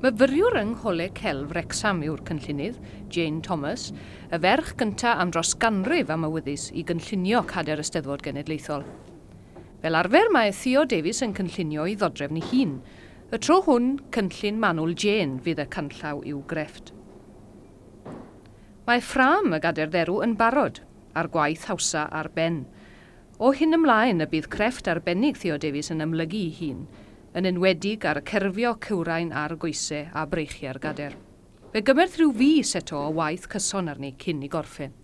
Myfyriwr yng Ngholeg Celf Wrecsam yw'r cynllunydd, Jane Thomas, y ferch gynta' am dros ganrif am awyddus i gynllunio Cadair y Steddfod Genedlaethol. Fel arfer mae Theo Davies yn cynllunio'i ddodrefn ei hun. Y tro hwn, cynllun manwl Jane fydd y canllaw i'w grefft. Mae ffrâm y Gadair Dderw yn barod, a'r gwaith hawsa ar ben. O hyn ymlaen y bydd crefft arbennig Theo Davies yn amlygu'i hun, yn enwedig ar y cerfio cywrain ar goese a breichiau'r gader. Fe gymerth rhyw fis eto o waith cyson arni cyn i gorffen.